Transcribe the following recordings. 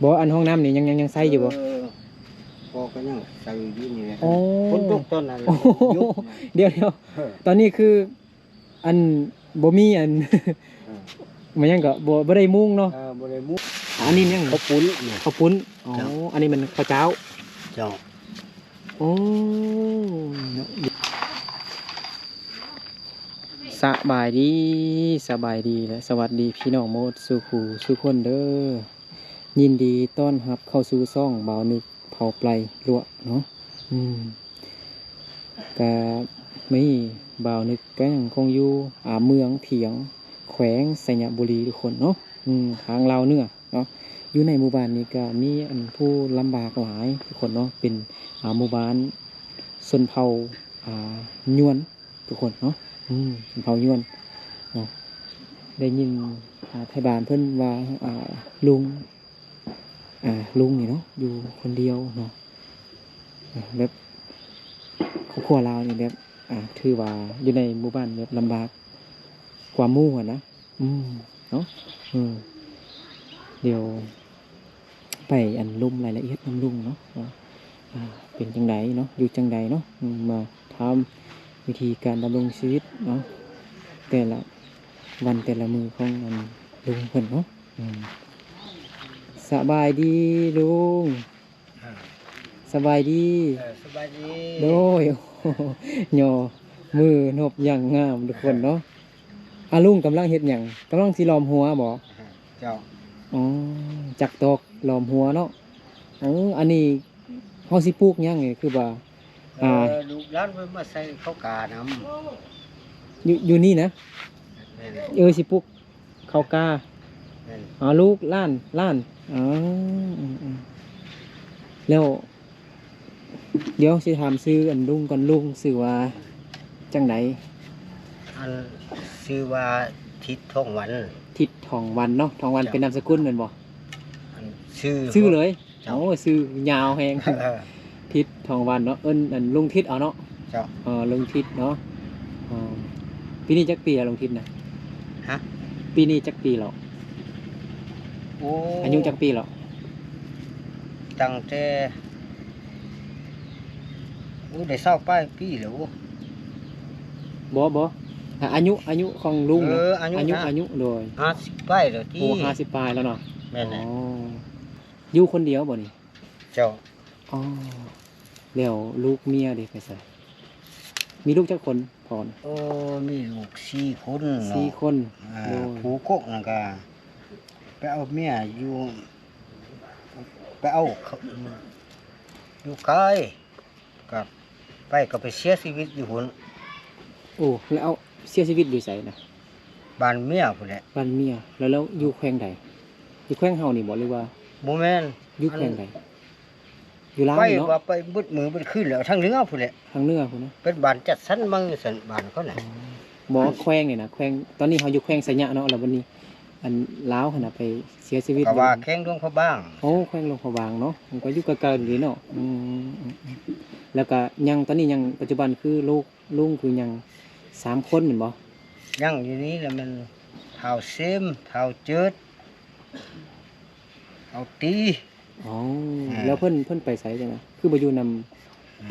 ບໍ່ ອັນຫ້ອງນ້ຳນີ້ຍັງ ຍັງ ຍັງໃຊ້ຢູ່ບໍ່? ເອີ ພໍ່ກໍຍັງໃຊ້ຢູ່ນີ້ແຫຼະ. ອໍ ຝົນຕົກຕອນນັ້ນ ໂອ້ໂຫ ຍຸບນະ. ດຽວໆ ເອີ ຕອນນີ້ຄື ອັນບໍ່ມີອັນ ເອີ ມັນຫຍັງກໍບໍ່ ບໍ່ໄດ້ມຸງເນາະ. ເອີ ບໍ່ໄດ້ມຸງ. ອັນນີ້ຫຍັງ? ເຂົ້າປຸ້ນນີ້. ເຂົ້າປຸ້ນ. ອໍ ເຈົ້າ. ອັນນີ້ແມ່ນເຂົ້າຈ້າວ. ເຈົ້າ. ໂອ້ ເນາະ. ສະບາຍດີ ສະບາຍດີ ແລະ ສະຫວັດດີພີ່ນ້ອງໝົດສູ່ຄູ່ສູ່ຄົນເດີ. ຍິນດີຕ້ອນຮັບເຂົ້າສູ່ຊ່ອງບ່າວນຶກເຜົ່າໄປລົວະເນາະ. ອືມ ກະມື້ນີ້ບ່າວນຶກກໍຍັງຄົງຢູ່ ອາ ເມືອງພຽງ ແຂວງໄຊຍະບູລີ ທຸກຄົນເນາະ. ອືມ ທາງລາວເໜືອເນາະ. ຢູ່ໃນໝູ່ບ້ານນີ້ກໍມີອັນຜູ້ລຳບາກຫຼາຍ ທຸກຄົນເນາະ. ເປັນ ອາ ໝູ່ບ້ານຊົນເຜົ່າ ອາ ຍວນ ທຸກຄົນເນາະ. ອືມ ເຜົ່າຍວນເນາະ. ໄດ້ຍິນ ອາ ໄທບ້ານເພິ່ນວ່າ ອາ ລຸງ ອາ ລຸງນີ້ເນາະ ຢູ່ຄົນດຽວເນາະ. ອາ ແບບຄອບຄົວລາວນີ້ແບບ ອາ ຖືວ່າຢູ່ໃນໝູ່ບ້ານແບບລຳບາກກວ່າໝູ່ຫັ້ນນະ. ອືມ ເນາະ. ເອີ ດຽວໄປອັນລົມລາຍລະອຽດນຳລຸງເນາະ ວ່າ ອ່າ ເປັນຈັ່ງໃດເນາະ ຢູ່ຈັ່ງໃດເນາະ. ອືມ ມາຖາມວິທີການດຳລົງຊີວິດເນາະ ແຕ່ລະວັນແຕ່ລະມື້ຂອງອັນລຸງເພິ່ນເນາະ. ອືມ ສະບາຍດີລຸງ. ເອີ ສະບາຍດີ. ເອີ ສະບາຍດີ. ໂດຍ ຍໍມືນົບຢ່າງງາມທຸກຄົນເນາະ. ອາ ລຸງກຳລັງເຮັດຫຍັງ? ກຳລັງຊິລ້ອມຫົວບໍ? ເຈົ້າ. ອໍ ຈັກຕອກລ້ອມຫົວເນາະ. ເອີ ອັນນີ້ເຮົາຊິປູກຫຍັງນີ້? ຄືວ່າ ເອີ ອ່າ ລູກຫຼານເພິ່ນມາໃສ່ເຂົ້າການຳ ຢູ່ ຢູ່ນີ້ນະ? ແມ່ນ. ເອີ ຊິປູກ ເຂົ້າກ້າ. ແມ່ນ. ອໍ ລູກຫຼານ ຫຼານ. ອໍ ອືມໆ ແລ້ວ ດຽວຊິຖາມຊື່ອັນລຸງກ່ອນ. ລຸງຊື່ວ່າຈັ່ງໃດ? ອັນ ຊື່ວ່າທິດ ທອງວັນ. ທິດ ທອງວັນເນາະ. ທອງວັນ ເຈົ້າ. ເປັນນາມສະກຸນແມ່ນບໍ່? ອັນ ຊື່ ຊື່ເລີຍ. ເຈົ້າ. ໂອ້ ຊື່ຍາວແຮງ. ເອີ ທິດ ທອງວັນເນາະ. ເອີ້ນອັນລຸງທິດເອົາເນາະ. ເຈົ້າ. ເອີ ລຸງທິດເນາະ. ເອີ ປີນີ້ຈັກປີແລ້ວລຸງທິດນະ? ຮະ? ປີນີ້ຈັກປີແລ້ວ? ໂອ້ ອາຍຸຈັກປີແລ້ວ? ຕັ້ງແຕ່ ໂອ້ ໄດ້ຊາວປາຍປີແລ້ວ. ບໍ່ ບໍ່ ອາ ອາຍຸ ອາຍຸຂອງລຸງນະ. ເອີ ອາຍຸ ອາຍຸນະ ອາຍຸ. ໂດຍ. ຫ້າສິບປາຍແລ້ວຕິ. ໂອ້ ຫ້າສິບປາຍແລ້ວເນາະ. ແມ່ນແຫຼະ. ອໍ ຢູ່ຄົນດຽວບໍ່ນີ້? ເຈົ້າ. ອໍ ແລ້ວລູກເມຍເດ ໄປໃສ? ມີລູກຈັກຄົນພໍ່ນະ? ໂອ້ ມີລູກສີ່ຄົນເນາະ. ສີ່ຄົນ. ອ່າ ໂດຍ. ຜູ້ກົກນັ້ນກະໄປເອົາເມຍຢູ່ ໄປເອົາ ຢູ່ໄກ ກໍໄປ ກໍໄປເສຍຊີວິດຢູ່ພຸ້ນ. ໂອ້ ແລ້ວເອົາ ເສຍຊີວິດຢູ່ໃສນະ? ບ້ານເມຍພຸ້ນແຫຼະ. ບ້ານເມຍ. ແລ້ວ ແລ້ວຢູ່ແຂວງໃດ? ຢູ່ແຂວງເຮົານີ້ບໍ່ ຫຼືວ່າ? ບໍ່ແມ່ນ. ຢູ່ແຂວງໃດ? ຢູ່ລາວນີ້ເນາະ. ໄປວ່າໄປເບິດມື້ເບິດຄືນແລ້ວ ທາງເໜືອພຸ້ນແຫຼະ. ທາງເໜືອພຸ້ນນະ. ເປັນບ້ານຈັດສັນມາຊັ້ນ ບ້ານເຂົານະ. ອໍ ບໍ່ ແຂວງນີ້ນະ ແຂວງ ຕອນນີ້ເຮົາຢູ່ແຂວງໄຊຍະເນາະ. ແລ້ວບັດນີ້ ອັນລາວຫັ້ນນະໄປເສຍຊີວິດ ກໍວ່າແຂວງຫຼວງພະບາງ. ໂອ້ ແຂວງຫຼວງພະບາງເນາະ. ມັນກໍຢູ່ໃກ້ໆນີ້ເນາະ. ອືມ ແລ້ວກໍຍັງ ຕອນນີ້ຍັງ ປັດຈຸບັນຄືລູກລຸງຄືຍັງສາມຄົນແມ່ນບໍ່? ຍັງຢູ່ນີ້ແຫຼະ ແມ່ນທ້າວເຊມ ທ້າວເຈີດ ທ້າວຕີ. ອໍ ເອີ ແລ້ວເພິ່ນ ເພິ່ນໄປໃສຊັ້ນນະ? ຄືບໍ່ຢູ່ນຳ ອືມ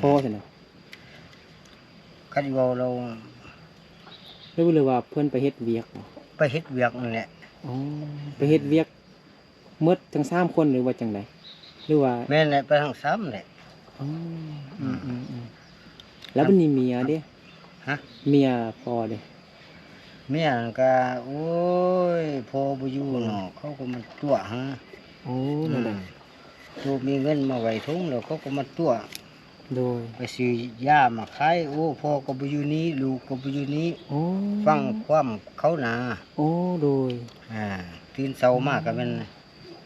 ພໍ່ຊັ້ນນະ? ຄັນເວົ້າແລ້ວ ຫຼື ຫຼືວ່າເພິ່ນໄປເຮັດວຽກ? ໄປເຮັດວຽກນັ້ນແຫຼະ. ອໍ ໄປເຮັດວຽກ ໝົດທັງສາມຄົນ ຫຼືວ່າຈັ່ງໃດ? ຫຼືວ່າ ແມ່ນແຫຼະ ໄປທັງສາມແຫຼະ. ອໍ ອືມ ອືມ ອືມ ອືມ ແລ້ວບັດນີ້ເມຍເດ? ຮະ? ເມຍພໍ່ເດ? ເມຍນັ້ນກະ ໂອ້ຍ ພໍ່ບໍ່ຢູ່ເນາະ ເຂົາກໍມາຕົວະຫາ. ໂອ້ ແນວໃດ? ອືມ ໂຕມີເງິນມາໄວ້ຖົງແລ້ວ ເຂົາກໍມາຕົວະ. ໂດຍ. ໄປຊື້ຢາມາຂາຍ. ໂອ້ ພໍ່ກໍບໍ່ຢູ່ນີ້ ລູກກໍບໍ່ຢູ່ນີ້. ໂອ້ ຟັງຄວາມເຂົານະ. ໂອ້ ໂດຍ. ອ່າ ຕື່ນເຊົ້າມາກໍແມ່ນ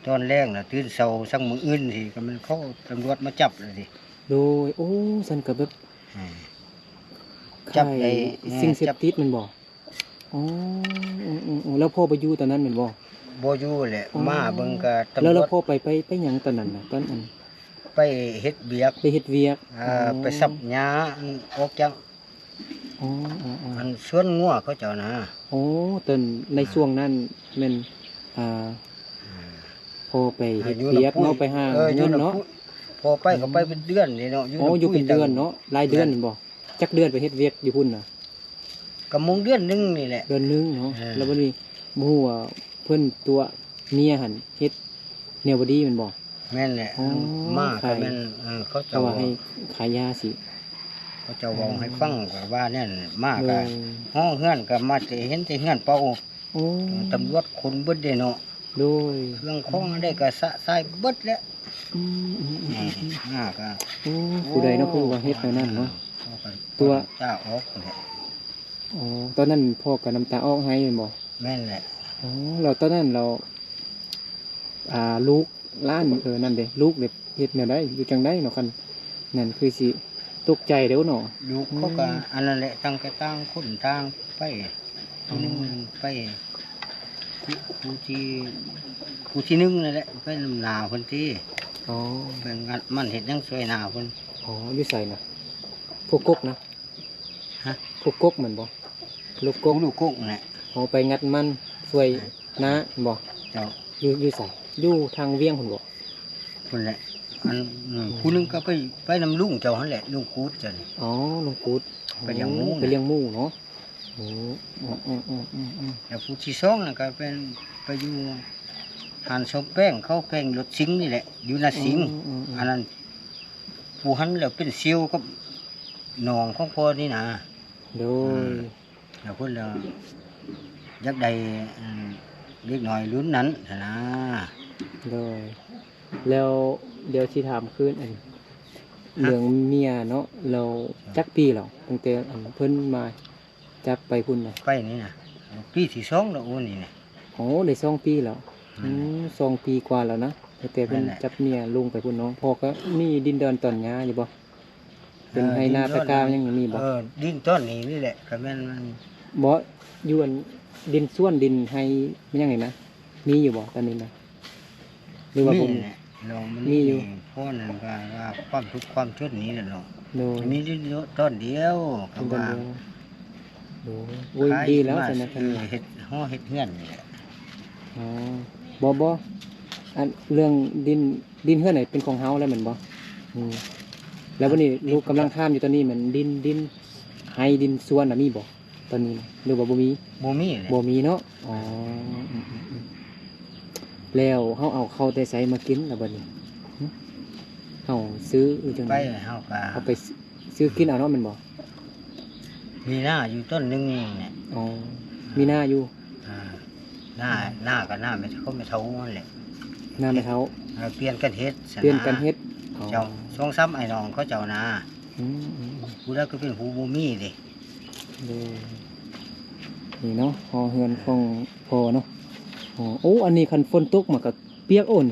ຕອນແລງນະ ຕື່ນເຊົ້າສັກມື້ອື່ນຊິ ກໍແມ່ນເຂົາຕຳຫຼວດມາຈັບແລ້ວຊິ. ໂດຍ. ໂອ້ ຊັ້ນກໍແບບ ອ່າ ຈັບໄດ້ ຂາຍ ເອີ ສິ່ງເສບຕິດ ຈັບ ແມ່ນບໍ່? ອໍ ເອີໆໆ ແລ້ວພໍ່ບໍ່ຢູ່ຕອນນັ້ນແມ່ນບໍ່? ບໍ່ຢູ່ແຫຼະ. ອໍ ມາເບິ່ງກໍຕຳຫຼວດ. ແລ້ວ ແລ້ວພໍ່ໄປ ໄປ ໄປຫຍັງຕອນນັ້ນນະ? ຕອນອັນ ໄປເຮັດວຽກ. ໄປເຮັດວຽກ. ອ່າ ອໍ ໄປສັບຫຍ້າ ອັນ ອອກຈາກ ອໍ ອໍ ອໍ ອັນສວນງົວເຂົາເຈົ້ານະ. ໂອ້ ຕອນໃນ ອ່າ ຊ່ວງນັ້ນແມ່ນ ອ່າ ອ່າ ພໍ່ໄປເຮັດວຽກເນາະ ໄປຫາເງິນເນາະ. ພໍ່ໄປກໍໄປເປັນເດືອນເດ້ເນາະ. ອໍ ຢູ່ເປັນເດືອນເນາະ. ຫຼາຍເດືອນແມ່ນບໍ່? ຈັກເດືອນໄປເຮັດວຽກຢູ່ພຸ້ນນະ? ກໍມົງເດືອນໜຶ່ງນີ້ແຫຼະ. ເດືອນໜຶ່ງເນາະ. ແລ້ວບັດນີ້ບໍ່ຮູ້ວ່າເພິ່ນຕົວະເມຍຫັ້ນເຮັດແນວບໍ່ດີແມ່ນບໍ່? ແມ່ນແຫຼະ. ມາກໍແມ່ນ ເອີ ເຂົາເຈົ້າວ່າໃຫ້ຂາຍຢາຊິ ເຂົາເຈົ້າເວົ້າໃຫ້ຟັງ. ກໍວ່າແນວນັ້ນ ມາກໍຮອດເຮືອນກໍມາແຕ່ເຫັນແຕ່ເຮືອນເປົ່າ. ໂອ້ ຕຳຫຼວດຂົນເບິດເດ້ເນາະ. ໂດຍ ເຄື່ອງຂອງອັນໃດກໍຊະຊາຍເບິດແຫຼະ. ອືມ ມາກໍ ໂອ້ ຜູ້ໃດເນາະ ຄືວ່າເຮັດແນວນັ້ນເນາະ. ຕົວະຕາອອກແຫຼະ. ອໍ ຕອນນັ້ນພໍ່ກໍນ້ຳຕາອອກໄຫ້ແມ່ນບໍ່? ແມ່ນແຫຼະ. ອໍ ແລ້ວຕອນນັ້ນແລ້ວ ອ່າ ລູກຫຼານ ເອີ ນັ້ນເດ້ ລູກເດ້ເຮັດແນວໃດ ຢູ່ຈັ່ງໃດເນາະ? ຄັນນັ້ນຄືຊິຕົກໃຈເດ້ເນາະ. ລູກເຂົາກໍອັນນັ້ນແຫຼະ ຕ່າງກໍຕ່າງຄົນຕ່າງໄປ. ຜູ້ໜຶ່ງໄປ ຜູ້ ຜູ້ທີ່ ຜູ້ທີ່ໜຶ່ງນັ້ນແຫຼະ ໄປນຳໜ້າເພິ່ນຕິ. ອໍ ໄປງັດມັນເຮັດຫຍັງຊ່ວຍໜ້າເພິ່ນ. ອໍ ຢູ່ໃສນະ? ພູກົກນະ? ຮະ? ພູກົກແມ່ນບໍ່? ລູກກົກ ພູລູກກົກນັ້ນແຫຼະ. ອໍ ໄປງັດມັນຊ່ວຍນາແມ່ນບໍ່? ເຈົ້າ. ຢູ່ ຢູ່ໃສ? ຢູ່ທາງວຽງພຸ້ນບໍ່? ພຸ້ນແຫຼະ. ອັນ ອືມ ຜູ້ໜຶ່ງກໍໄປ ໄປນຳລຸງເຈົ້າຫັ້ນແຫຼະ ລຸງກູດເຈົ້ານີ້. ອໍ ລຸງກູດ ໄປລ້ຽງໝູ ໄປລ້ຽງໝູເນາະ. ໂອ້ ແລ້ວຜູ້ທີສອງນັ້ນກໍເປັນໄປຢູ່ຮ້ານສ້ອມແປງ ເຂົາແປງລົດສິງນີ້ແຫຼະ ຢູ່ນາສິງ. ອັນນັ້ນ ຜູ້ຫັ້ນແລ້ວເປັນສ່ຽວກັບນ້ອງຂອງພໍ່ນີ້ນາ. ໂດຍ ແລ້ວເພິ່ນລະຢາກໄດ້ ເດັກນ້ອຍລຸ້ນນັ້ນຫັ້ນນາ. ໂດຍ ແລ້ວດຽວຊິຖາມຄືນ ອັນ ຮະ? ເລື່ອງເມຍເນາະ ແລ້ວຈັກປີແລ້ວ ຕັ້ງແຕ່ ອັນ ເພິ່ນມາຈັບໄປພຸ້ນນະ? ໄປນີ້ນະ ປີທີສອງແລ້ວ. ໂອ້ ນີ້ນະ. ໂອ້ ໄດ້ສອງປີແລ້ວ. ອືມ ສອງປີກວ່າແລ້ວນະ ຕັ້ງແຕ່ເພິ່ນຈັບເມຍລົງໄປພຸ້ນເນາະ. ພໍ່ກໍມີດິນດອນຕອນຫຍ້າຢູ່ບໍ່? ເປັນໄຮ່ນາໄຮ່ກາຫຍັງມີບໍ່? ເອີ ດິນຕອນນີ້ນີ້ແຫຼະ ກໍແມ່ນມັນ ບໍ່ ຢູ່ອັນ ດິນສວນ ດິນໄຮ່ ມັນຫຍັງນີ້ນະ ມີຢູ່ບໍ່ຕອນນີ້ນະ ຫຼືວ່າບໍ່ມີ? ມີແຫຼະ ມີຢູ່. ພໍນັ້ນກໍວ່າຄວາມທຸກຄວາມຈົນນີ້ແຫຼະເນາະ. ໂດຍ ມີດິນຕອນດຽວ ກໍວ່າ ໂດຍ ໂອ້ຍ ດີແລ້ວຊັ້ນນະ. ເຮັດຫໍເຮັດເຮືອນນີ້ແຫຼະ. ອໍ ບໍ່ ບໍ່ ອັນ ເລື່ອງດິນ ດິນເຮືອນນີ້ເປັນຂອງເຮົາແລ້ວແມ່ນບໍ່? ອືມ ແລ້ວບັດນີ້ລູກກຳລັງຖາມຢູ່ຕອນນີ້ ແມ່ນດິນ ດິນໄຮ່ດິນສວນນະມີບໍ່ຕອນນີ້ນະ ຫຼືວ່າບໍ່ມີ? ບໍ່ມີແຫຼະ. ບໍ່ມີເນາະ. ອໍ ອືມໆໆ ແລ້ວເຮົາເອົາເຂົ້າແຕ່ໃສມາກິນລະບັດນີ້? ເຮົາຊື້ ຫຼືຈັ່ງໃດ? ໄປ ເຮົາກໍ ເອົາໄປຊື້ກິນເອົາເນາະ ແມ່ນບໍ່? ມີນາຢູ່ຕົ້ນໜຶ່ງນີ້ແຫຼະ. ອໍ ມີນາຢູ່. ອ່າ ນາ ນາກໍນາແມ່ເຖົ້າ ແມ່ເຖົ້ານັ້ນແຫຼະ. ນາແມ່ເຖົ້າ. ເອີ ປ່ຽນກັນເຮັດຊັ້ນນະ. ປ່ຽນກັນເຮັດ. ອໍ ເຈົ້າ ສອງສາມອ້າຍນ້ອງເຂົາເຈົ້ານາ. ອືມໆໆ ຜູ້ໃດກໍເປັນຜູ້ບໍ່ມີເດ້. ໂດຍ ນີ້ເນາະ ຫໍເຮືອນຂອງພໍ່ເນາະ. ອໍ ໂອ້ ອັນນີ້ຄັນຝົນຕົກມາກໍປຽກໂອນ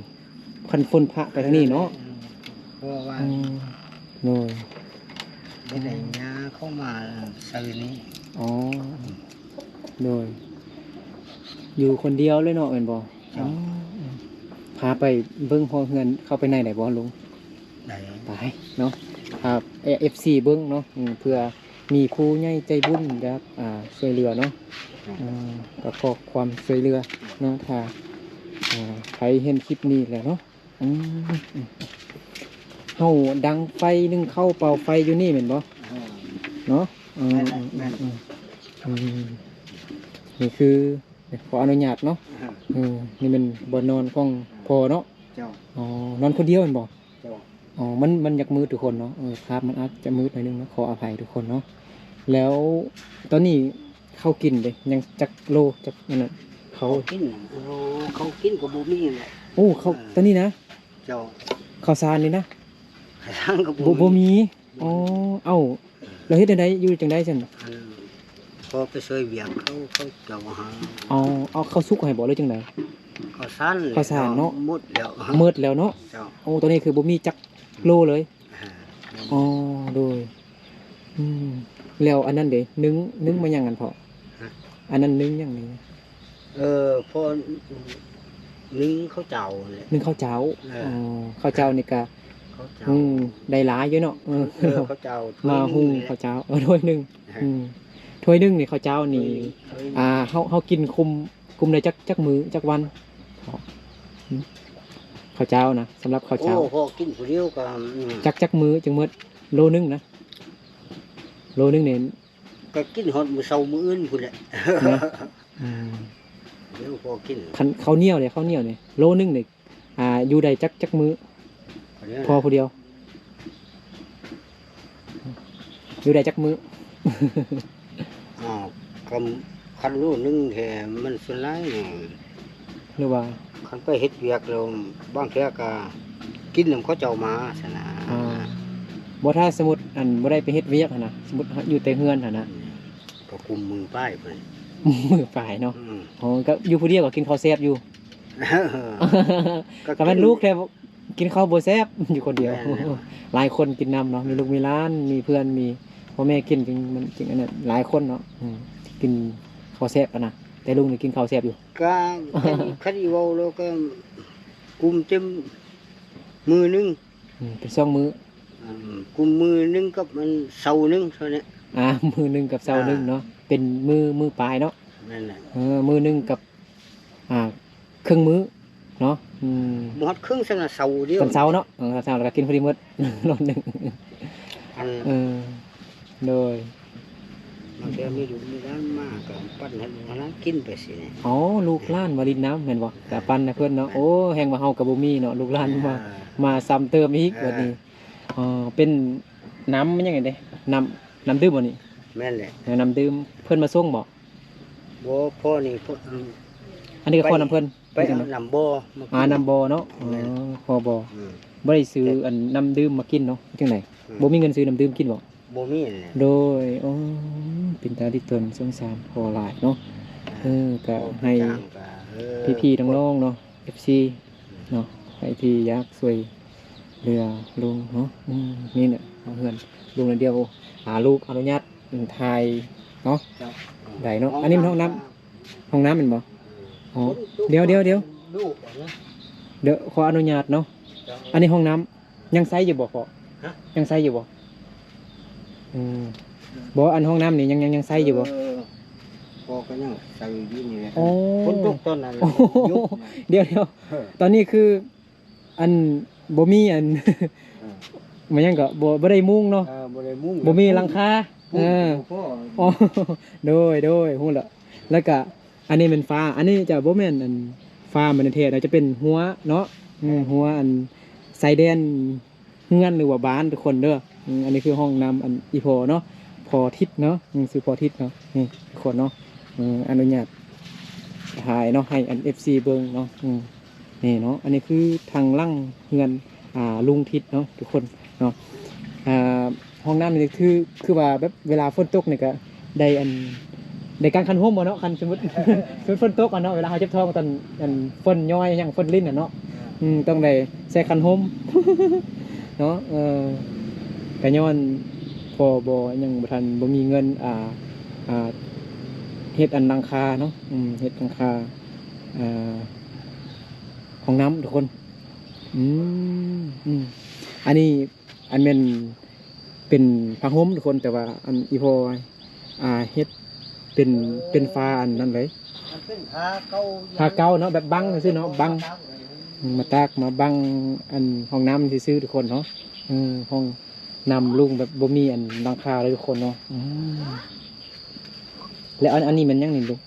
ຄັນຝົນພະໄປທາງນີ້ເນາະ. ເພາະວ່າ ອືມ ໂດຍ ໄດ້ໄດ້ຫຍ້າເຂົ້າມາໃສ່ນີ້. ອໍ ໂດຍ ຢູ່ຄົນດຽວເລີຍເນາະ ແມ່ນບໍ່? ເຈົ້າ. ອໍ ພາໄປເບິ່ງຫໍເຮືອນ ເຂົ້າໄປໃນໄດ້ບໍ່ລຸງ? ໄດ້ ໄປເນາະ ພາເອັຟຊີເບິ່ງເນາະ. ອືມ ເພື່ອມີຜູ້ໃຫຍ່ໃຈບຸນຢາກ ອ່າ ຊ່ວຍເຫຼືອເນາະ. ອືມ ກໍຂໍຄວາມຊ່ວຍເຫຼືອເນາະ ຖ້າ ອ່າ ໃຜເຫັນຄລິບນີ້ແລ້ວເນາະ. ອືມ ເຮົາດັງໄຟ ໜຶ້ງເຂົ້າ ເປົ່າໄຟຢູ່ນີ້ແມ່ນບໍ່? ເນາະ. ອືມ ແມ່ນແຫຼະ ອືມ ແມ່ນ ອືມ ນີ້ຄື ຂໍອະນຸຍາດເນາະ. ເອີ ນີ້ແມ່ນບ່ອນນອນຂອງພໍ່ເນາະ. ເຈົ້າ. ອໍ ນອນຄົນດຽວແມ່ນບໍ່? ເຈົ້າ. ອໍ ມັນ ມັນຢາກມືດທຸກຄົນເນາະ. ເອີ ພາບມັນອາດຈະມືດໜ້ອຍໜຶ່ງເນາະ ຂໍອະໄພທຸກຄົນເນາະ. ແລ້ວຕອນນີ້ເຂົ້າກິນເດ ຍັງຈັກໂລ ຈັກອັນນັ້ນ ເຂົ້າ ເຂົ້າກິນ ໂອ້ ເຂົ້າກິນກໍບໍ່ມີແຫຼະ. ໂອ້ ເຂົ້າ ເອີ ຕອນນີ້ນະ. ເຈົ້າ. ເຂົ້າສານນີ້ນະ ເຂົ້າສານກໍບໍ່ ບໍ່ມີ. ອໍ ເອົ້າ ແລ້ວເຮັດແນວໃດ ຢູ່ຈັ່ງໃດຊັ້ນ? ອັນ ພໍໄປຊ່ວຍວຽກເຂົາ ເຂົາເຈົ້າຫາ. ອໍ ເອົາເຂົ້າສຸກໃຫ້ບໍ່ ຫຼືຈັ່ງໃດ? ເຂົ້າສານ ເຂົ້າສານເນາະ ໝົດແລ້ວ ໝົດແລ້ວເນາະ. ເຈົ້າ. ໂອ້ ຕອນນີ້ຄືບໍ່ມີຈັກໂລເລີຍ. ອ່າ ອໍ ໂດຍ ອືມ ແລ້ວອັນນັ້ນເດ ໜຶ້ງ ໜຶ້ງມາຫຍັງຫັ້ນພໍ່? ຮະ? ອັນນັ້ນໜຶ້ງຫຍັງນີ້? ເອີ ພໍໜຶ້ງເຂົ້າເຈົ້າແຫຼະ ໜຶ້ງເຂົ້າເຈົ້າ. ເອີ ອໍ ເຂົ້າເຈົ້ານີ້ກະ ເຂົ້າເຈົ້າ ອືມ ໄດ້ຫຼາຍຢູ່ເນາະ. ເອີ ເອີ ເຂົ້າເຈົ້າ ມາຫຸ່ງເຂົ້າເຈົ້າ ເອີ ຖ້ວຍໜຶ່ງ. ອືມ ຖ້ວຍໜຶ່ງນີ້ເຂົ້າເຈົ້ານີ້ ຖ້ວຍໜຶ່ງ ຖ້ວຍໜຶ່ງ ອ່າ ເຮົາ ເຮົາກິນຄຸມ ຄຸມໄດ້ຈັກ ຈັກມື້ ຈັກວັນ? ອືມ ເຂົ້າເຈົ້ານະ ສຳລັບເຂົ້າເຈົ້າ ໂອ້ ພໍກິນຜູ້ດຽວກໍ ອືມ ຈັກ ຈັກມື້ຈຶ່ງໝົດ ໂລໜຶ່ງນະ ໂລໜຶ່ງນີ້ ກໍກິນຮອດມື້ເຊົ້າມື້ອື່ນພຸ້ນແຫຼະ ເນາະ ອືມ ດຽວພໍກິນ ຄັນເຂົ້າໜຽວເດ ເຂົ້າໜຽວນີ້ ໂລໜຶ່ງນີ້ ອ່າ ຢູ່ໄດ້ຈັກ ຈັກມື້ ພໍຜູ້ດຽວ ຢູ່ໄດ້ຈັກມື້? ອ້າວ ກໍຄັນໂລໜຶ່ງແທ້ ມັນສ່ວນຫຼາຍນີ້ ຫຼືວ່າ ຄັນໄປເຮັດວຽກແລ້ວ ບາງເທື່ອກໍກິນນຳເຂົາເຈົ້າມາຊັ້ນນະ ອ່າ ບໍ່ ຖ້າສົມມຸດ ອັນ ບໍ່ໄດ້ໄປເຮັດວຽກຫັ້ນນະ ສົມມຸດຢູ່ແຕ່ເຮືອນຫັ້ນນະ ອືມ ກໍກຸມມື້ປາຍພຸ້ນ ມື້ປາຍເນາະ ອືມ ອໍ ກໍຢູ່ຜູ້ດຽວກໍກິນເຂົ້າແຊບຢູ່ ກໍ ກໍແມ່ນລູກແທ້ ກິນເຂົ້າບໍ່ແຊບ ຢູ່ຄົນດຽວ ແມ່ນແລ້ວ ຫຼາຍຄົນກິນນຳເນາະ ມີລູກມີຫຼານ ມີເພື່ອນ ມີພໍ່ແມ່ກິນ ຈຶ່ງ ມັນຈຶ່ງອັນນັ້ນ ຫຼາຍຄົນເນາະ ອືມ ກິນເຂົ້າແຊບຫັ້ນນະ ແຕ່ລຸງນີ້ກິນເຂົ້າແຊບຢູ່ ກໍຄັນ ຄັນຊິເວົ້າແລ້ວກໍກຸມແຕ່ມື້ໜຶ່ງ ອືມ ເປັນສອງມື້ ອືມ ກຸມມື້ໜຶ່ງກັບອັນເສົາໜຶ່ງເທົ່ານັ້ນ ອ່າ ມື້ໜຶ່ງກັບເສົາໜຶ່ງເນາະ ອ່າ ເປັນມື້ ມື້ປາຍເນາະ ແມ່ນແຫຼະ ເອີ ມື້ໜຶ່ງກັບ ອ່າ ເຄິ່ງມື້ເນາະ ອືມ ບໍ່ຮອດເຄິ່ງຊັ້ນນະ ເສົາດຽວ ຕອນເຊົ້າເນາະ ເອີ ຕອນເຊົ້າແລ້ວກໍກິນພໍດີໝົດ ໂລໜຶ່ງ ອັນ ເອີ ໂດຍ ບາງເທື່ອມີລູກມີຫຼານມາກໍປັນໃຫ້ລູກໃຫ້ຫຼານກິນໄປຊີ້ນະ ອໍ ລູກຫຼານມາຫຼິ້ນນຳແມ່ນບໍ່? ເອີ ກໍປັນໃຫ້ເພິ່ນເນາະ ແມ່ນ ໂອ້ ແຮ່ງວ່າເຮົາກໍບໍ່ມີເນາະ ລູກຫຼານມາ ເອີ ມາຊ້ຳເຕີມອີກ ເອີ ບັດນີ້ ອໍ ເປັນນ້ຳຫຍັງນີ້ເດ້ ນ້ຳ ນ້ຳດື່ມບໍ່ນີ້? ແມ່ນແຫຼະ ເອີ ນ້ຳດື່ມ ເພິ່ນມາສົ່ງບໍ່? ບໍ່ ພໍ່ນີ້ ພໍ່ ອັນນີ້ກໍຂໍນຳເພິ່ນ ໄປເອົານ້ຳບໍ່ມາກິນ ອ່າ ນ້ຳບໍ່ເນາະ ແມ່ນ ອໍ ຂໍບໍ່ ອືມ ບໍ່ໄດ້ຊື້ ແຕ່ ອັນ ນ້ຳດື່ມມາກິນເນາະ ຈັ່ງໃດ ອືມ ບໍ່ມີເງິນຊື້ນ້ຳດື່ມກິນບໍ່? ບໍ່ມີແຫຼະ ໂດຍ ໂອ້ ເປັນຕາລິຕົນສົງສານພໍ່ຫຼາຍເນາະ ອ່າ ເອີ ກໍໃຫ້ ເອີ ພີ່ໆນ້ອງໆເນາະ ເອັຟຊີ ເນາະ ໃຜທີ່ຢາກຊ່ວຍເຫຼືອລຸງເນາະ ອືມ ນີ້ແຫຼະ ເຮືອນລຸງນັ້ນດຽວ ອ່າ ລູກອະນຸຍາດຖ່າຍເນາະ ເຈົ້າ ໄດ້ເນາະ ຫ້ອງ ອັນນີ້ມັນຫ້ອງນ້ຳ ຫ້ອງນ້ຳແມ່ນບໍ່? ເອີ ອໍ ດຽວໆໆ ລູກອະນະ ດຽວ ຂໍອະນຸຍາດເນາະ ເຈົ້າ ອັນນີ້ຫ້ອງນ້ຳ ຍັງໃຊ້ຢູ່ບໍ່ພໍ່? ຮະ? ຍັງໃຊ້ຢູ່ບໍ່? ອືມ ບໍ່ ອັນຫ້ອງນ້ຳນີ້ຍັງ ຍັງ ຍັງໃຊ້ຢູ່ບໍ່? ເອີ ພໍ່ກໍຍັງໃຊ້ຢູ່ນີ້ແຫຼະ ໂອ້ ຝົນຕົກຕອນນັ້ນ ໂອ້ ດຽວໆ ເອີ ຕອນນີ້ຄື ອັນ ບໍ່ມີອັນ ເອີ ມັນຫຍັງກໍ ບໍ່ ບໍ່ໄດ້ມຸງເນາະ ເອີ ບໍ່ໄດ້ມຸງ ບໍ່ມີຫຼັງຄາ ເອີ ບໍ່ພໍ ອໍ ໂດຍ ໂດຍ ຮູ້ລະ ແລ້ວກະ ອັນນີ້ແມ່ນຝາ ອັນນີ້ຈະບໍ່ແມ່ນອັນຝາມັນແທ້ ໜ້າຈະເປັນຮົ້ວເນາະ ອືມ ຮົ້ວອັນຊາຍແດນເຮືອນ ຫຼືວ່າບ້ານທຸກຄົນເດີ ອືມ ອັນນີ້ຄືຫ້ອງນ້ຳອັນອີ່ພໍ່ເນາະ ພໍ່ທິດເນາະ ອືມ ຊື່ພໍ່ທິດເນາະ ນີ້ທຸກຄົນເນາະ ເອີ ອະນຸຍາດຖ່າຍເນາະ ໃຫ້ອັນເອັຟຊີເບິ່ງເນາະ ອືມ ນີ້ເນາະ ອັນນີ້ຄືທາງຫຼັງເຮືອນ ອ່າ ລຸງທິດເນາະ ທຸກຄົນເນາະ ອ່າ ຫ້ອງນ້ຳນີ້ຄື ຄືວ່າແບບເວລາຝົນຕົກນີ້ກະໄດ້ອັນ ໄດ້ກາງຄັນຮົ່ມບໍ່ເນາະ ຄັນສົມມຸດ ສົມມຸດຝົນຕົກອະເນາະ ເວລາເຮົາເຈັບທ້ອງຕອນອັນຝົນຍ້ອຍຫຍັງຝົນລິນອະເນາະ ອືມ ຕ້ອງໄດ້ໃສ່ຄັນຮົ່ມເນາະ ເອີ ກະຍ້ອນພໍ່ບໍ່ຫຍັງບໍ່ທັນ ບໍ່ມີເງິນ ອ່າ ອ່າ ເຮັດອັນຫຼັງຄາເນາະ ອືມ ເຮັດຫຼັງຄາ ອ່າ ຫ້ອງນ້ຳທຸກຄົນ ອືມ ອືມ ອັນນີ້ ອັນແມ່ນເປັນຜ້າຫົ່ມທຸກຄົນ ແຕ່ວ່າອັນອີ່ພໍ່ ອ່າ ເຮັດເປັນ ເປັນຝາອັນນັ້ນເລີຍ ມັນເປັນຜ້າເກົ່າ ຜ້າເກົ່າເນາະ ແບບບັງຊື່ເນາະ ບັງ ມາຕາກ ມາບັງອັນຫ້ອງນ້ຳຊື່ໆ ທຸກຄົນເນາະ ເອີ ຫ້ອງນ້ຳລຸງແບບບໍ່ມີອັນຫຼັງຄາເລີຍທຸກຄົນເນາະ ອືມ ແລ້ວອັນ ອັນນີ້ແມ່ນຫຍັງນີ້ລຸງ?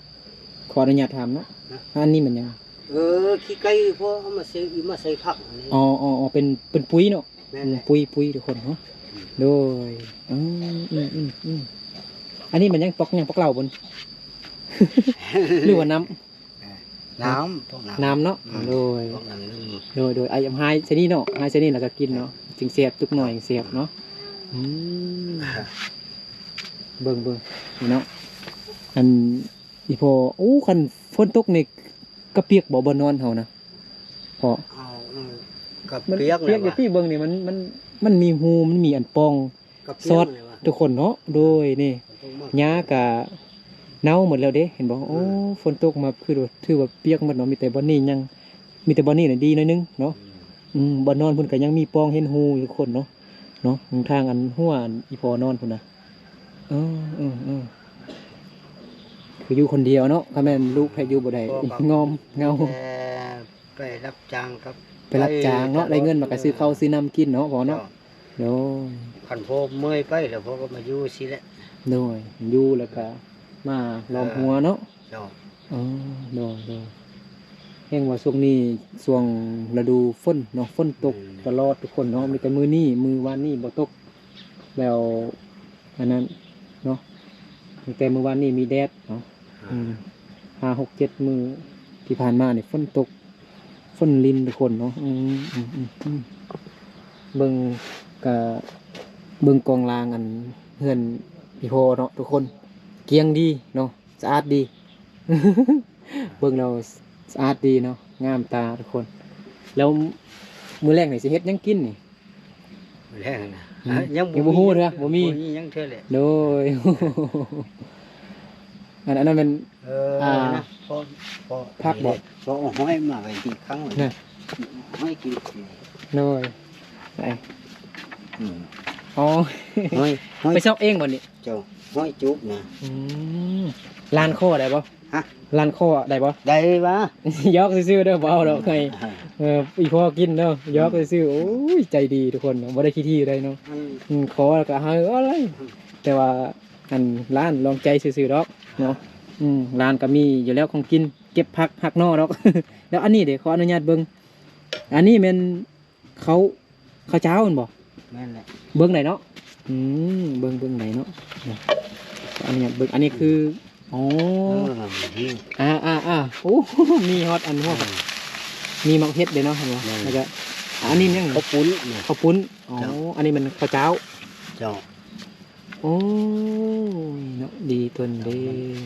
ຂໍອະນຸຍາດຖາມເນາະ ຮະ? ອັນນີ້ແມ່ນຫຍັງ? ເອີ ຂີ້ໄກ່ ພໍເອົາມາໃສ່ ມາໃສ່ຜັກນີ້ ອໍ ອໍ ເປັນ ເປັນປຸ໋ຍເນາະ ແມ່ນແຫຼະ ອືມ ປຸ໋ຍ ປຸ໋ຍທຸກຄົນເນາະ ອືມ ໂດຍ ອືມ ອັນນີ້ແມ່ນຫຍັງ ປອກຫຍັງ ປອກເຫຼົ້າບໍ? ຫຼືວ່ານ້ຳ? ເອີ ນ້ຳ ພວກນ້ຳ ນ້ຳເນາະ ອືມ ໂດຍ ພວກນ້ຳດື່ມ ໂດຍ ໂດຍ ໄອ້ຫາຍໃສ່ນີ້ເນາະ ຫາຍໃສ່ນີ້ແລ້ວກໍກິນເນາະ ຈຶ່ງແຊບ ຕຸກໜ້ອຍຈຶ່ງແຊບເນາະ ອືມ ເບິ່ງ ເບິ່ງ ນີ້ເນາະ ອັນ ອີ່ພໍ່ ໂອ້ ຄັນຝົນຕົກນີ້ກະປຽກບໍ່ ບ່ອນນອນເຮົານະ ພໍ່? ເອົາ ເອີ ກະປຽກ ມັນປຽກຢູ່ຕິ ເບິ່ງນີ້ ມັນ ມັນ ມັນມີຮູ ມັນມີອັນປ່ອງ ກະປຽກ ສອດ ແລ້ວວ່າ ທຸກຄົນເນາະ ໂດຍ ນີ້ ມັນຕ້ອງມາ ຫຍ້າກະເນົ່າໝົດແລ້ວເດ້ ເຫັນບໍ່? ອືມ ໂອ້ ຝົນຕົກມາ ຄື ຖືວ່າປຽກໝົດເນາະ ມີແຕ່ບ່ອນນີ້ຍັງ ມີແຕ່ບ່ອນນີ້ນະດີໜ້ອຍໜຶ່ງເນາະ ອືມ ອືມ ບ່ອນນອນເພິ່ນກະຍັງມີປ່ອງເຫັນຮູຢູ່ ທຸກຄົນເນາະ ເນາະ ທາງອັນຫົວອັນອີ່ພໍ່ນອນພຸ້ນນະ ເອີ ເອີ ເອີ ຄືຢູ່ຄົນດຽວເນາະ ຄັນແມ່ນລູກແທ້ຢູ່ບໍ່ໄດ້ ພໍ່ກໍງອມເຫງົາ ແຕ່ໄປຮັບຈ້າງກັບ ໄປຮັບຈ້າງເນາະ ໄປ ໄດ້ເງິນມາກໍຊື້ເຂົ້າຊື້ນ້ຳກິນເນາະພໍ່ເນາະ. ເຈົ້າ ໂດຍ ຄັນພໍ່ເມື່ອຍໄປແລ້ວ ພໍ່ກໍມາຢູ່ຊີ້ແຫຼະ. ໂດຍ ຢູ່ແລ້ວກໍມາລ້ອມຫົວເນາະ. ເຈົ້າ ອໍ ໂດຍ ໂດຍ ແຮ່ງວ່າຊ່ວງນີ້ຊ່ວງລະດູຝົນເນາະ ຝົນຕົກ ແມ່ນ ຕະຫຼອດທຸກຄົນເນາະ. ມີແຕ່ມື້ນີ້ ມື້ວານນີ້ບໍ່ຕົກ ແລ້ວອັນນັ້ນເນາະ ຕັ້ງແຕ່ມື້ວານນີ້ມີແດດເນາະ. ອືມ ຫ້າ ຫົກ ເຈັດມື້ທີ່ຜ່ານມານີ້ຝົນຕົກ ຝົນລິນທຸກຄົນເນາະ. ອືມ ອືມ ອືມ ອືມ ເບິ່ງກະ ເບິ່ງກອງລາງອັນເຮືອນອີ່ພໍ່ເນາະທຸກຄົນ ກ້ຽງດີເນາະ ສະອາດດີ ເບິ່ງແລ້ວສະອາດດີເນາະ ງາມຕາທຸກຄົນ. ແລ້ວມື້ແລງນີ້ຊິເຮັດຫຍັງກິນນີ້? ແລງນະ ອືມ ຍັງ ຍັງບໍ່ຮູ້ເທື່ອ ບໍ່ມີ ບໍ່ມີຫຍັງເທື່ອແຫຼະ. ໂດຍ ອັນ ອັນນັ້ນແມ່ນ ເອີ ອ່າ ນະ ພໍ ພໍ ຜັກບໍ? ພໍເອົາຫອຍມາໄວ້ທີ່ຄັງໄວ້ນະ ຫອຍກິນ. ໂດຍ ໄປ ອືມ ອໍ ຫອຍ ຫອຍ ໄປຊອກເອງບໍ່ນີ້? ເຈົ້າ ຫອຍຈຸກນະ. ອືມ ຫຼານຂໍໄດ້ບໍ່? ຮະ? ຫຼານຂໍໄດ້ບໍ່? ໄດ້ຫວາ? ຢອກຊື່ໆເດີ ບໍ່ເອົາດອກ ໃຫ້ ອ່າ ເອີ ອີ່ພໍ່ກິນເນາະ ຢອກຊື່ໆ. ອືມ ໂອ້ຍ ໃຈດີທຸກຄົນເນາະ ບໍ່ໄດ້ຂີ້ຖີ່ໃດເນາະ. ອືມ ອືມ ຂໍແລ້ວກໍໃຫ້ເອົາເລີຍ. ອືມ ແຕ່ວ່າອັນຫຼານລອງໃຈຊື່ໆດອກເນາະ. ອືມ ຫຼານກໍມີຢູ່ແລ້ວຂອງກິນ ເກັບຜັກຫັກໜໍ່ດອກ. ແລ້ວອັນນີ້ເດ ຂໍອະນຸຍາດເບິ່ງ ອັນນີ້ແມ່ນ ເຂົ້າ ເຂົ້າຈ້າວແມ່ນບໍ່? ແມ່ນແຫຼະ ເບິ່ງໄດ້ເນາະ. ອືມ ເບິ່ງ ເບິ່ງໄດ້ເນາະ. ເອີ ອັນນີ້ເບິ່ງ ອັນນີ້ຄື ອໍ ເອີ ນີ້ ອ່າໆໆ ໂອ້ ມີຮອດອັນຫົວ ເອີ ມີໝາກເຫັດເດ້ເນາະ ເຫັນບໍ່? ແມ່ນ ແລ້ວກໍ ອັນນີ້ຫຍັງ? ເຂົ້າປຸ້ນ ເຂົ້າປຸ້ນ. ອໍ ເຈົ້າ ອັນນີ້ແມ່ນເຂົ້າຈ້າວ. ເຈົ້າ ໂອ້ຍເນາະ ດີຕົນເດ້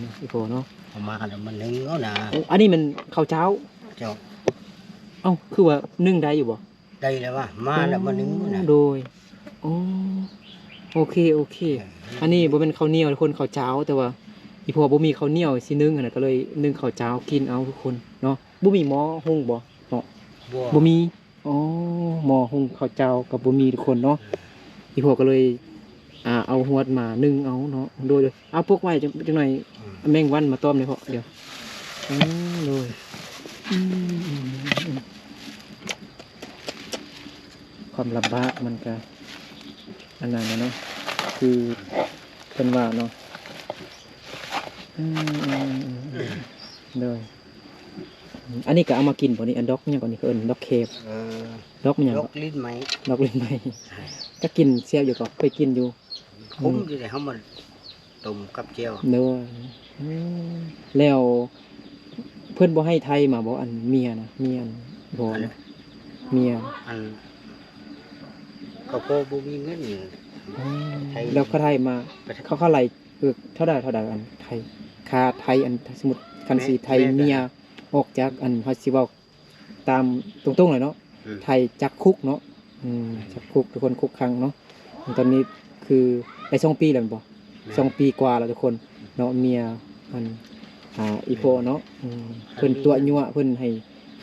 ເນາະ ອີ່ພໍ່ເນາະ. ເອົາມາແລ້ວມາໜຶ້ງເອົານະ. ໂອ້ ອັນນີ້ແມ່ນເຂົ້າຈ້າວ. ເຈົ້າ ເອົ້າ ຄືວ່າໜຶ້ງໄດ້ຢູ່ບໍ່? ໄດ້ແລ້ວຫວາ ມາແລ້ວມາໜຶ້ງນະ. ໂອ້ ໂດຍ ໂອ້ ໂອເຄ ໂອເຄ. ເອີ ອັນນີ້ບໍ່ແມ່ນເຂົ້າໜຽວທຸກຄົນ ເຂົ້າຈ້າວ ແຕ່ວ່າອີ່ພໍ່ບໍ່ມີເຂົ້າໜຽວຊິໜຶ້ງຫັ້ນນະ ກໍເລີຍໜຶ້ງເຂົ້າຈ້າວກິນເອົາທຸກຄົນເນາະ. ບໍ່ມີໝໍ້ຫຸງບໍ່ເນາະ? ບໍ່ ບໍ່ມີ. ອໍ ໝໍ້ຫຸງເຂົ້າຈ້າວກໍບໍ່ມີທຸກຄົນເນາະ. ເອີ ອີ່ພໍ່ກໍເລີຍ ອ່າ ເອົາຫວດມາໜຶ້ງເອົາເນາະ. ໂດຍ ໂດຍ ເອົາປົກໄວ້ຈັກ ຈັກໜ້ອຍ. ອືມ ແມງວັນມາຕອມເດ້ພໍ່ ດຽວ. ອືມ ໂດຍ ອືມ ຄວາມລຳບາກມັນກະອັນນັ້ນແຫຼະເນາະ ຄືເພິ່ນວ່າເນາະ. ອືມ ໂດຍ ອັນນີ້ກໍເອົາມາກິນບໍ່ນີ້? ອັນດອກຫຍັງກໍນີ້ ເຂົາເອີ້ນດອກແຄບ. ເອີ ດອກຫຍັງ? ດອກ ເກາະ ລີນໄມ້ ດອກລີນໄມ້. ອ່າ ກໍກິນແຊບຢູ່ກໍ ເຄີຍກິນຢູ່. ຂົມ ອືມ ຢູ່ເດ ເຮົາມາຕົ້ມກັບແຈ່ວ. ໂດຍ ອືມ ແລ້ວເພິ່ນບໍ່ໃຫ້ໄຖມາບໍ່? ອັນເມຍນະ ເມຍ ອັນພໍ່ນະ ເມຍ ອັນ ກໍພໍບໍ່ມີເງິນ. ອືມ ໄຖ ແລ້ວເຂົາໄຖມາ ໄປໄຖ ເຂົາ ເຂົາໄລ່ ເອີ ເທົ່າໃດ ເທົ່າໃດ ອັນໄຖ ຄ່າໄຖ ອັນ ສົມມຸດຄັນຊິໄຖເມຍອອກຈາກ ອັນ ເຮົາຊິເວົ້າຕາມຕົງໆເລີຍເນາະ ອືມ ໄຖຈັບຄຸກເນາະ. ອືມ ຈັບຄຸກ ທຸກຄົນ ຄຸກຂັງເນາະ. ຕອນນີ້ຄືໄດ້ສອງປີແລ້ວແມ່ນບໍ່? ແມ່ນ ສອງປີກວ່າແລ້ວທຸກຄົນເນາະ. ເມຍ ອັນ ອ່າ ອີ່ພໍ່ເນາະ ອືມ ເພິ່ນຕົວະຍົວະ ເພິ່ນໃຫ້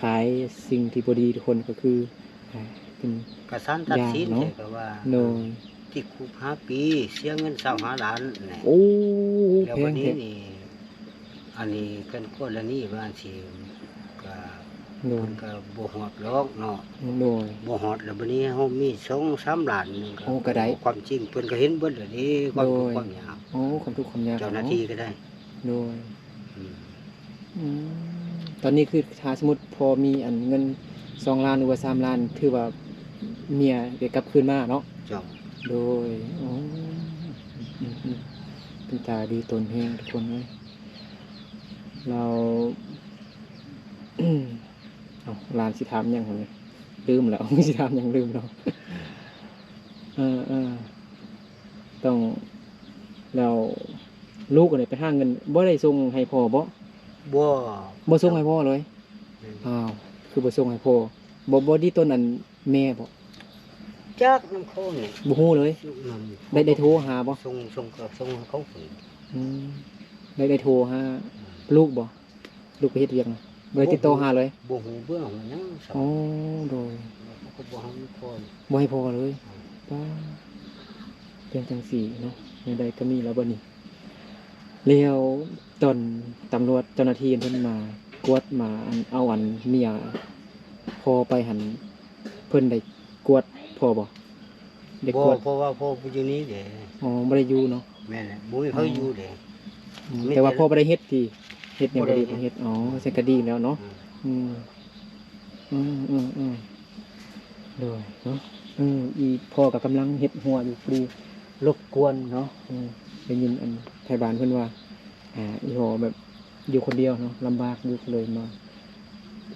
ຂາຍສິ່ງທີ່ບໍ່ດີທຸກຄົນ ກໍຄື ອ່າ ເປັນ ກໍສານຕັດສິນເນາະ ແຕ່ກໍວ່າ ໂດຍ ຕິດຄຸກຫ້າປີ ເສຍເງິນຊາວຫ້າລ້ານແຫຼະ. ໂອ້ ແລ້ວບັດນີ້ນີ້ ອັນນີ້ຄັນກໍລະນີວ່າຈັ່ງຊີ້ ກໍ ໂດຍ ເພິ່ນກໍບໍ່ຮອດດອກເນາະ. ໂດຍ ບໍ່ຮອດ ແລ້ວບັດນີ້ເຮົາມີສອງສາມລ້ານ ມັນກໍ ໂອ້ ກໍໄດ້ ຄວາມຈິງເພິ່ນກໍເຫັນເບິດແລ້ວເດ້ ຄວາມທຸກຄວາມຍາກ. ໂອ້ ຄວາມທຸກຄວາມຍາກ ເຈົ້າໜ້າທີ່ກໍໄດ້. ໂດຍ ອືມ ອືມ ຕອນນີ້ຄືຖ້າສົມມຸດພໍມີອັນເງິນສອງລ້ານ ຫຼືວ່າສາມລ້ານ ຖືວ່າເມຍໄດ້ກັບຄືນມາເນາະ. ເຈົ້າ ໂດຍ ໂອ້ ອືມ ເປັນຕາດີຕົນແຮງທຸກຄົນເອີຍ. ແລ້ວ ເອົ້າ ຫຼານຊິຖາມຫຍັງຫັ້ນ ລືມແລ້ວ ຊິຖາມຫຍັງລືມແລ້ວ. ເອີ ເອີ ຕ້ອງ ແລ້ວລູກນີ້ໄປຫາເງິນ ບໍ່ໄດ້ສົ່ງໃຫ້ພໍ່ບໍ່? ບໍ່ ບໍ່ສົ່ງໃຫ້ພໍ່ເລີຍ. ອືມ ອ້າວ ຄືບໍ່ສົ່ງໃຫ້ພໍ່? ບໍ່ ບໍ່ດີຕົນອັນແມ່ບໍ່? ຈັກນຳເຂົານີ້ ບໍ່ຮູ້ເລີຍ. ນຳ ໄດ້ ໄດ້ໂທຫາບໍ່? ສົ່ງ ສົ່ງ ກໍສົ່ງໃຫ້ເຂົາພຸ້ນ. ອືມ ໄດ້ ໄດ້ໂທຫາ ອືມ ລູກບໍ່? ລູກໄປເຮັດວຽກນະ ບໍ່ໄດ້ຕິດຕໍ່ຫາເລີຍ? ບໍ່ຮູ້ເບືອຫຍັງ. ອໍ ໂດຍ ເຂົາກໍບໍ່ໃຫ້ພໍ່ ບໍ່ໃຫ້ພໍ່ເລີຍ. ອືມ ປ້າ ເປັນຈັ່ງຊີ້ເນາະ ແນວໃດກໍມີແລ້ວບັດນີ້. ແລ້ວຕອນຕຳຫຼວດເຈົ້າໜ້າທີ່ເພິ່ນມາກວດ ມາອັນ ເອົາອັນເມຍພໍ່ໄປຫັ້ນ ເພິ່ນໄດ້ກວດພໍ່ບໍ່? ໄດ້ກວດ ບໍ່ ເພາະວ່າພໍ່ບໍ່ຢູ່ນີ້ເດ້. ອໍ ບໍ່ໄດ້ຢູ່ເນາະ. ແມ່ນແຫຼະ ບໍ່ມີໃຜຢູ່ເດ້. ອືມ ມີແຕ່ ແຕ່ວ່າພໍ່ບໍ່ໄດ້ເຮັດຕິ ເຮັດຫຍັງບໍ່ໄດ້ ບໍ່ໄດ້ເຮັດ. ອໍ ຊັ້ນກໍດີແລ້ວເນາະ. ອືມ ອືມ ອືມ ອືມ ອືມ ໂດຍເນາະ. ເອີ ອີ່ພໍ່ກໍກຳລັງເຮັດຮົ້ວຢູ່ພໍດີ ລົບກວນເນາະ. ເອີ ໄດ້ຍິນອັນໄທບ້ານເພິ່ນວ່າ ອ່າ ອີ່ພໍ່ແບບຢູ່ຄົນດຽວເນາະ ລຳບາກຢູ່ ກໍເລີຍມາ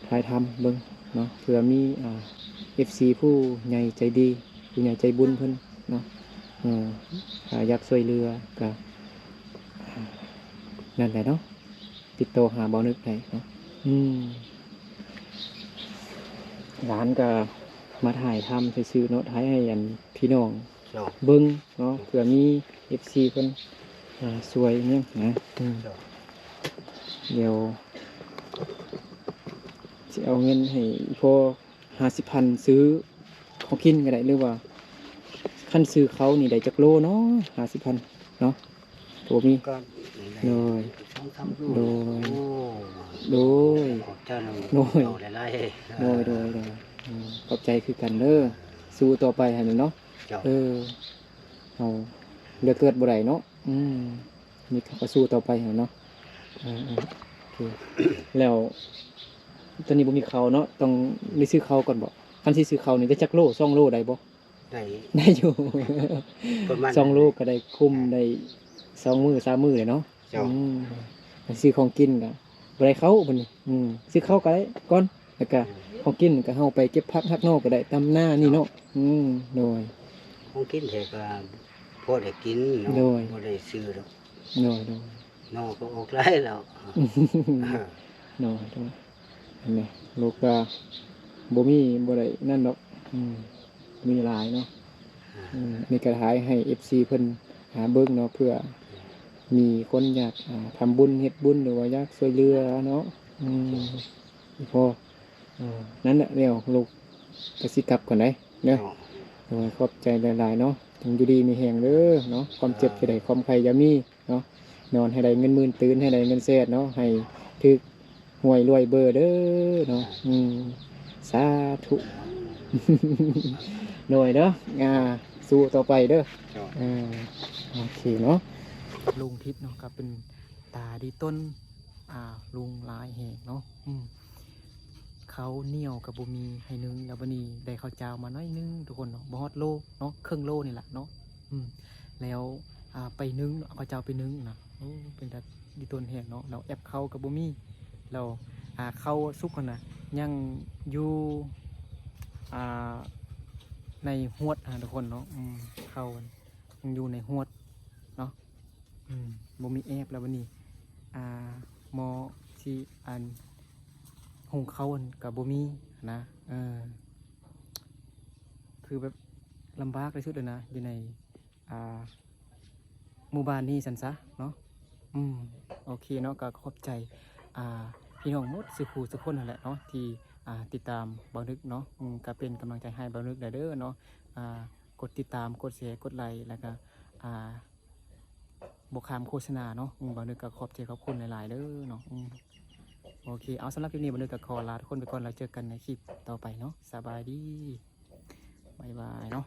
ຖ່າຍທຳເບິ່ງເນາະ ເພື່ອມີ ອ່າ ເອັຟຊີຜູ້ໃຫຍ່ໃຈດີ ຜູ້ໃຫຍ່ໃຈບຸນເພິ່ນເນາະ ເອີ ຖ້າຢາກຊ່ວຍເຫຼືອກໍ ອ່າ ນັ້ນແຫຼະເນາະ ຕິດຕໍ່ຫາບ່າວນຶກໄດ້ເນາະ. ອືມ ຫຼານກໍມາຖ່າຍທຳຊື່ໆເນາະ ຖ່າຍໃຫ້ອັນພີ່ນ້ອງ ເຈົ້າ ເບິ່ງເນາະ ເພື່ອມີເອັຟຊີເພິ່ນ ອ່າ ຊ່ວຍຫຍັງນະ. ອືມ ເຈົ້າ ດຽວຊິເອົາເງິນໃຫ້ພໍ່ຫ້າສິບພັນ ຊື້ຂອງກິນກໍໄດ້ ຫຼືວ່າຄັນຊື້ເຂົ້ານີ້ໄດ້ຈັກໂລເນາະ ຫ້າສິບພັນເນາະ. ໂອ້ ມີ ກໍໄດ້ ໂດຍ ສອງສາມໂລ. ໂດຍ ໂອ້ ໂດຍ ຂອບໃຈນຳ ໂດຍ ເຈົ້າຫຼາຍໆ. ໂດຍ ໂດຍ ໂດຍ ອືມ ຂອບໃຈຄືກັນເດີ. ສູ້ຕໍ່ໄປຫັ້ນແຫຼະເນາະ. ເຈົ້າ ເອີ ເຮົາເລືອກເກີດບໍ່ໄດ້ເນາະ. ອືມ ມີ ກໍສູ້ຕໍ່ໄປຫັ້ນແຫຼະເນາະ. ເອີ ເອີ ໂອເຄ ແລ້ວຕອນນີ້ບໍ່ມີເຂົ້າເນາະ ຕ້ອງໄດ້ຊື້ເຂົ້າກ່ອນບໍ? ຄັນຊິຊື້ເຂົ້ານີ້ໄດ້ຈັກໂລ ສອງໂລໄດ້ບໍ່? ໄດ້ ໄດ້ຢູ່ ປະມານ ສອງໂລກໍໄດ້ ກຸ້ມໄດ້ສອງມື້ສາມມື້ເລີຍເນາະ. ເຈົ້າ ອືມ ໄປຊື້ຂອງກິນກໍບໍ່ໄດ້ເຂົ້າບັດນີ້. ອືມ ຊື້ເຂົ້າກໍໄດ້ກ່ອນ ແລ້ວກໍ ອືມ ຂອງກິນກໍເຮົາໄປເກັບຜັກຫັກໜໍ່ກໍໄດ້ ຕາມໜ້ານີ້ເນາະ. ອືມ ໂດຍ ຂອງກິນແທ້ກໍພໍໄດ້ກິນເນາະ. ໂດຍ ບໍ່ໄດ້ຊື້ດອກ. ໂດຍ ໂດຍ ໜໍ່ກໍອອກຫຼາຍແລ້ວ. ໂດຍ ໂດຍ ເຫັນໄໝ ລູກກໍບໍ່ມີ ບໍ່ໄດ້ນັ້ນດອກ. ອືມ ມີຫຼາຍເນາະ. ອືມ ອັນນີ້ກໍຖ່າຍໃຫ້ເອັຟຊີເພິ່ນຫາເບິ່ງເນາະ ເພື່ອມີຄົນຢາກ ອ່າ ທຳບຸນເຮັດບຸນ ຫຼືວ່າຢາກຊ່ວຍເຫຼືອເນາະ. ອືມ ພໍ ເອີ ນັ້ນແຫຼະ ແລ້ວລູກກໍຊິກັບກ່ອນໄດ໋ເດີ. ໂດຍ ຂອບໃຈຫຼາຍໆເນາະ ຈົ່ງຢູ່ດີມີແຮງເດີເນາະ. ຄວາມເຈັບຢ່າໄດ້ ຄວາມໄຂ້ຢ່າມີ ເນາະ ນອນໃຫ້ໄດ້ເງິນໝື່ນ ຕື່ນໃຫ້ໄດ້ເງິນແສນເນາະ ໃຫ້ຖືກຫວຍລວຍເບີເດີເນາະ. ອືມ ສາທຸ ໂດຍເດີ ອ່າ ສູ້ຕໍ່ໄປເດີ. ເຈົ້າ ເອີ ໂອເຄເນາະ. ລຸງທິດເນາະ ກໍເປັນຕາດີຕົນ ອ່າ ລຸງຫຼາຍແຮງເນາະ. ອືມ ເຂົ້າໜຽວກໍບໍ່ມີໃຫ້ໜຶ້ງ ແລ້ວບັດນີ້ໄດ້ເຂົ້າຈ້າວມາໜ້ອຍໜຶ່ງທຸກຄົນເນາະ ບໍ່ຮອດໂລເນາະ ເຄິ່ງໂລນີ້ແຫຼະເນາະ. ອືມ ແລ້ວ ອ່າ ໄປໜຶ້ງ ເອົາເຂົ້າຈ້າວໄປໜຶ້ງນະ. ໂອ້ ເປັນຕາດີຕົນແຮງເນາະ. ແລ້ວແອບເຂົ້າກໍບໍ່ມີ ແລ້ວ ອ່າ ເຂົ້າສຸກຫັ້ນນະ ຍັງຢູ່ ອ່າ ໃນຫວດຫັ້ນທຸກຄົນເນາະ. ອືມ ເຂົ້າມັນຍັງຢູ່ໃນຫວດເນາະ. ອືມ ບໍ່ມີແອບແລ້ວບັດນີ້ ອ່າ ໝໍ້ຊິອັນ ຫຸງເຂົ້າຫັ້ນກໍບໍ່ມີນະ. ເອີ ຄືແບບລຳບາກທີ່ສຸດແລ້ວນະ ຢູ່ໃນ ອ່າ ໝູ່ບ້ານນີ້ຊັ້ນຊະເນາະ. ອືມ ໂອເຄເນາະ ກໍຂອບໃຈ ອ່າ ພີ່ນ້ອງໝົດສູ່ຜູ້ສູ່ຄົນຫັ້ນແຫຼະເນາະ ທີ່ ອ່າ ຕິດຕາມບ່າວນຶກເນາະ. ອືມ ກໍເປັນກຳລັງໃຈໃຫ້ບ່າວນຶກໄດ້ເດີເນາະ. ອ່າ ກົດຕິດຕາມ ກົດແຊ ກົດໄລ ແລ້ວກໍ ອ່າ ບໍ່ຂ້າມໂຄສະນາເນາະ. ອືມ ບ່າວນຶກກໍຂອບໃຈຂອບຄຸນຫຼາຍໆເດີເນາະ. ອືມ ໂອເຄ ເອົາ ສຳລັບຄລິບນີ້ ບ່າວນຶກກໍຂໍລາທຸກຄົນໄປກ່ອນ ແລ້ວເຈີກັນໃນຄລິບຕໍ່ໄປເນາະ. ສະບາຍດີ ບາຍບາຍເນາະ.